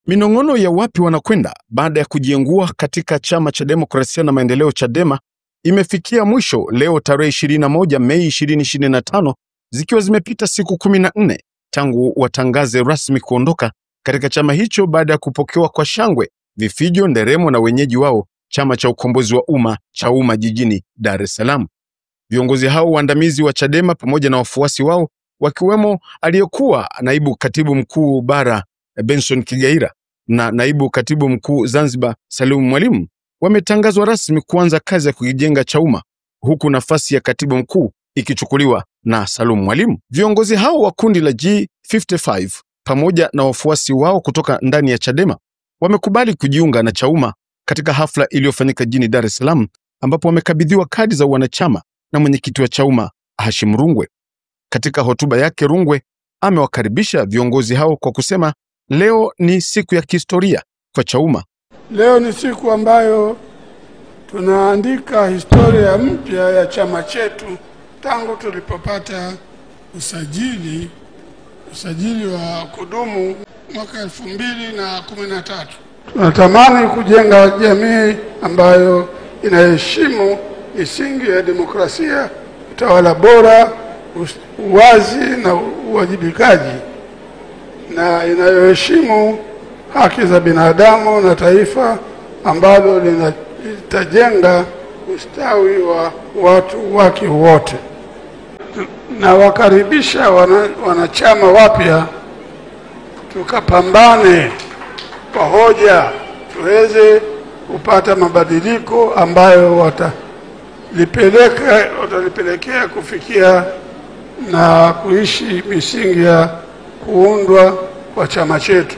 Minong'ono ya wapi wanakwenda baada ya kujiengua katika Chama cha Demokrasia na Maendeleo Chadema imefikia mwisho leo tarehe 21 Mei 2025, zikiwa zimepita siku 14 tangu watangaze rasmi kuondoka katika chama hicho baada ya kupokewa kwa shangwe, vifijo, nderemo na wenyeji wao Chama cha Ukombozi wa Umma Chauma jijini Dar es Salaam. Viongozi hao waandamizi wa Chadema pamoja na wafuasi wao wakiwemo aliyekuwa naibu katibu mkuu bara Benson Kigaira na naibu katibu mkuu Zanzibar Salum Mwalimu wametangazwa rasmi kuanza kazi ya kukijenga Chauma, huku nafasi ya katibu mkuu ikichukuliwa na Salum Mwalimu. Viongozi hao wa kundi la G55 pamoja na wafuasi wao kutoka ndani ya Chadema wamekubali kujiunga na Chauma katika hafla iliyofanyika jijini Dar es Salaam, ambapo wamekabidhiwa kadi za wanachama na mwenyekiti wa Chauma Hashim Rungwe. Katika hotuba yake, Rungwe amewakaribisha viongozi hao kwa kusema leo ni siku ya kihistoria kwa Chauma. Leo ni siku ambayo tunaandika historia mpya ya chama chetu tangu tulipopata usajili wa kudumu mwaka 2013. Tunatamani kujenga jamii ambayo inaheshimu misingi ya demokrasia, utawala bora, uwazi na uwajibikaji, na inayoheshimu haki za binadamu na taifa ambalo litajenga ustawi wa watu wake wote. Na wakaribisha wanachama wapya, tukapambane kwa hoja tuweze kupata mabadiliko ambayo watalipelekea kufikia na kuishi misingi ya kuundwa kwa chama chetu.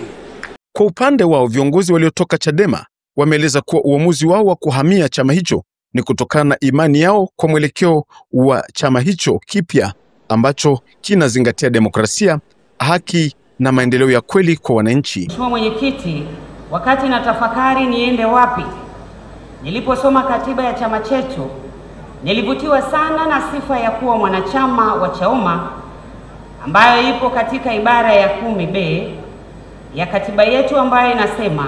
Kwa upande wao, viongozi waliotoka Chadema wameeleza kuwa uamuzi wao wa kuhamia chama hicho ni kutokana na imani yao kwa mwelekeo wa chama hicho kipya ambacho kinazingatia demokrasia, haki na maendeleo ya kweli kwa wananchi. Mheshimiwa Mwenyekiti, wakati natafakari niende wapi, niliposoma katiba ya chama chetu nilivutiwa sana na sifa ya kuwa mwanachama wa Chauma ambayo ipo katika ibara ya 10B ya katiba yetu, ambayo inasema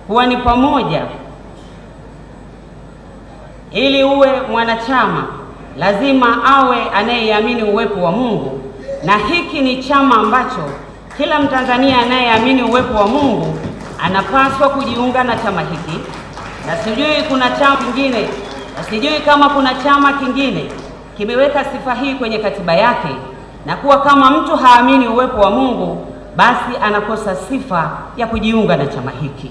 kuwa ni pamoja, ili uwe mwanachama lazima awe anayeamini uwepo wa Mungu, na hiki ni chama ambacho kila Mtanzania anayeamini uwepo wa Mungu anapaswa kujiunga na chama hiki. Na sijui kuna chama kingine, na sijui kama kuna chama kingine kimeweka sifa hii kwenye katiba yake, na kuwa kama mtu haamini uwepo wa Mungu basi anakosa sifa ya kujiunga na chama hiki.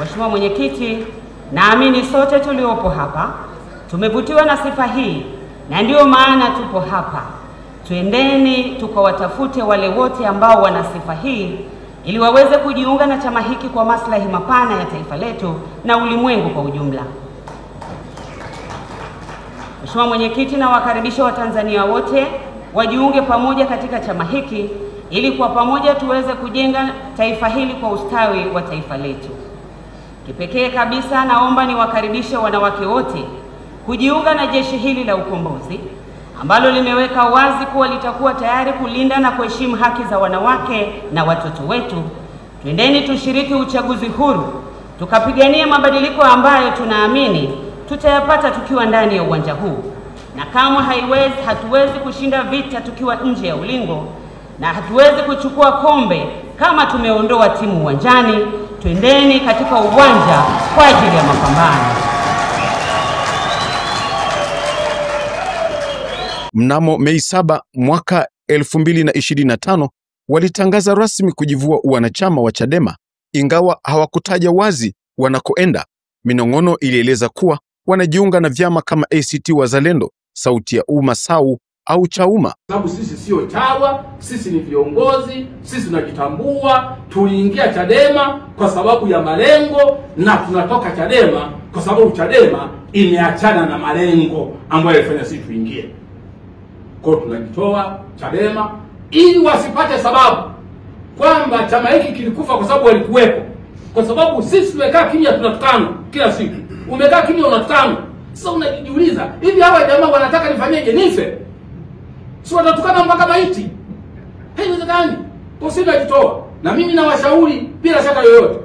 Mheshimiwa Mwenyekiti, naamini sote tuliopo hapa tumevutiwa na sifa hii na ndio maana tupo hapa. Tuendeni tukawatafute wale wote ambao wana sifa hii ili waweze kujiunga na chama hiki kwa maslahi mapana ya taifa letu na ulimwengu kwa ujumla. Mheshimiwa Mwenyekiti, na wakaribisha Watanzania wote wajiunge pamoja katika chama hiki ili kwa pamoja tuweze kujenga taifa hili kwa ustawi wa taifa letu. Kipekee kabisa naomba niwakaribishe wanawake wote kujiunga na jeshi hili la ukombozi ambalo limeweka wazi kuwa litakuwa tayari kulinda na kuheshimu haki za wanawake na watoto wetu. Twendeni tushiriki uchaguzi huru, tukapigania mabadiliko ambayo tunaamini tutayapata tukiwa ndani ya uwanja huu. Na kama hatuwezi kushinda vita tukiwa nje ya ulingo, na hatuwezi kuchukua kombe kama tumeondoa timu uwanjani. Twendeni katika uwanja kwa ajili ya mapambano. Mnamo Mei 7 mwaka 2025 walitangaza rasmi kujivua wanachama wa Chadema, ingawa hawakutaja wazi wanakoenda. Minong'ono ilieleza kuwa wanajiunga na vyama kama ACT Wazalendo, Sauti ya Umma SAU au Chauma. Sababu sisi sio chawa, sisi ni viongozi, sisi tunajitambua. Tuliingia Chadema kwa sababu ya malengo na tunatoka Chadema kwa sababu Chadema imeachana na malengo ambayo yalifanya sisi tuingie. Kwa tunajitoa Chadema ili wasipate sababu kwamba chama hiki kilikufa kwa sababu walikuwepo. Kwa sababu sisi tumekaa kimya, tunatukana kila siku. Umekaa kimya unatukana. Sasa unajiuliza, hivi hawa jamaa wanataka nifanyeje, nife? Si watatukana mpaka maiti. Haiwezekani. Kwa sisi tunajitoa, na mimi nawashauri bila shaka yoyote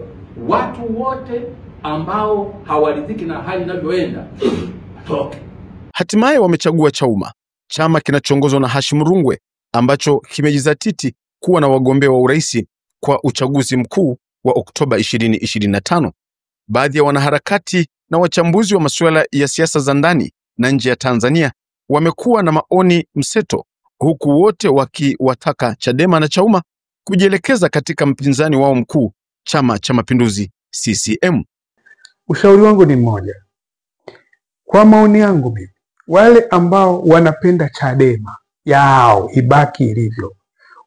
watu wote ambao hawaridhiki na hali inavyoenda watoke. Hatimaye wamechagua Chauma, chama kinachoongozwa na Hashim Rungwe ambacho kimejizatiti kuwa na wagombea wa urais kwa uchaguzi mkuu wa Oktoba 2025. Baadhi ya wanaharakati na wachambuzi wa masuala ya siasa za ndani na nje ya Tanzania wamekuwa na maoni mseto, huku wote wakiwataka Chadema na Chauma kujielekeza katika mpinzani wao mkuu, Chama cha Mapinduzi CCM. Ushauri wangu ni mmoja. Kwa maoni yangu mimi, wale ambao wanapenda Chadema yao ibaki ilivyo,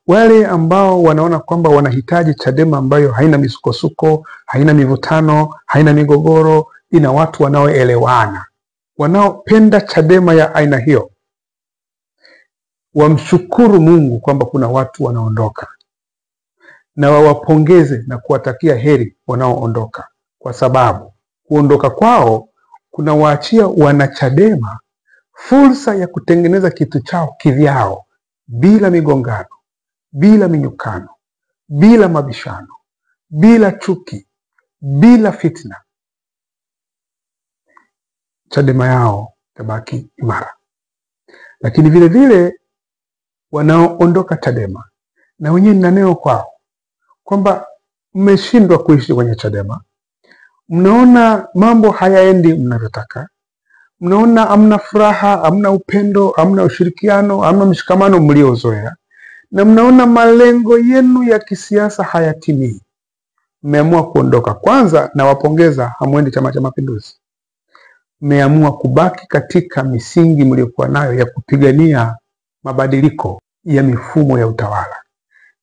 wale ambao wanaona kwamba wanahitaji Chadema ambayo haina misukosuko, haina mivutano, haina migogoro, ina watu wanaoelewana, wanaopenda Chadema ya aina hiyo, wamshukuru Mungu kwamba kuna watu wanaondoka, na wawapongeze na kuwatakia heri wanaoondoka, kwa sababu kuondoka kwao kunawaachia wanachadema fursa ya kutengeneza kitu chao kivyao, bila migongano, bila minyukano, bila mabishano, bila chuki, bila fitna. Chadema yao itabaki imara. Lakini vile vile wanaoondoka Chadema na wenyewe nina neno kwao kwamba mmeshindwa kuishi kwenye Chadema, mnaona mambo hayaendi mnavyotaka, mnaona hamna furaha, hamna upendo, hamna ushirikiano, hamna mshikamano mliozoea, na mnaona malengo yenu ya kisiasa hayatimii, mmeamua kuondoka. Kwanza nawapongeza, hamwendi Chama cha Mapinduzi. Mmeamua kubaki katika misingi mliokuwa nayo ya kupigania mabadiliko ya mifumo ya utawala.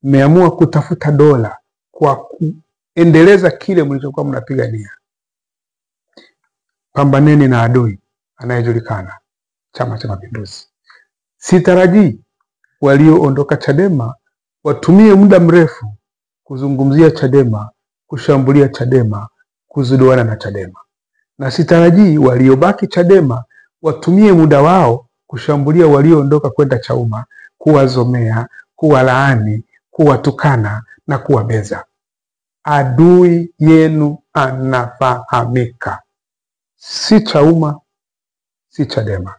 Mmeamua kutafuta dola kwa kuendeleza kile mlichokuwa mnapigania. Pambaneni na adui anayejulikana, Chama cha Mapinduzi. Sitarajii walioondoka Chadema watumie muda mrefu kuzungumzia Chadema, kushambulia Chadema, kuzuduana na Chadema. Na sitarajii waliobaki Chadema watumie muda wao kushambulia walioondoka kwenda Chauma, kuwazomea, kuwalaani, kuwatukana na kuwabeza. Adui yenu anafahamika, si Chauma, si Chadema.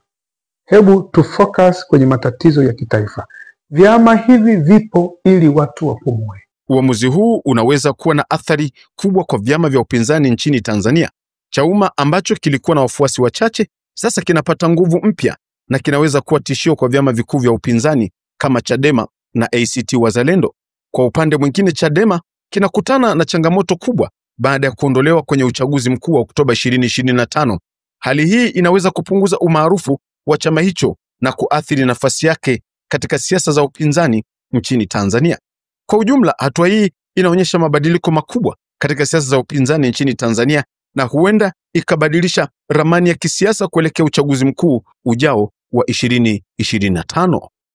Hebu tufocus kwenye matatizo ya kitaifa. Vyama hivi vipo ili watu wapumue. Uamuzi huu unaweza kuwa na athari kubwa kwa vyama vya upinzani nchini Tanzania. Chauma ambacho kilikuwa na wafuasi wachache sasa kinapata nguvu mpya na kinaweza kuwa tishio kwa vyama vikuu vya upinzani kama Chadema na ACT Wazalendo. Kwa upande mwingine, Chadema kinakutana na changamoto kubwa baada ya kuondolewa kwenye uchaguzi mkuu wa Oktoba 2025. Hali hii inaweza kupunguza umaarufu wa chama hicho na kuathiri nafasi yake katika siasa za upinzani nchini Tanzania. Kwa ujumla, hatua hii inaonyesha mabadiliko makubwa katika siasa za upinzani nchini Tanzania na huenda ikabadilisha ramani ya kisiasa kuelekea uchaguzi mkuu ujao wa 2025.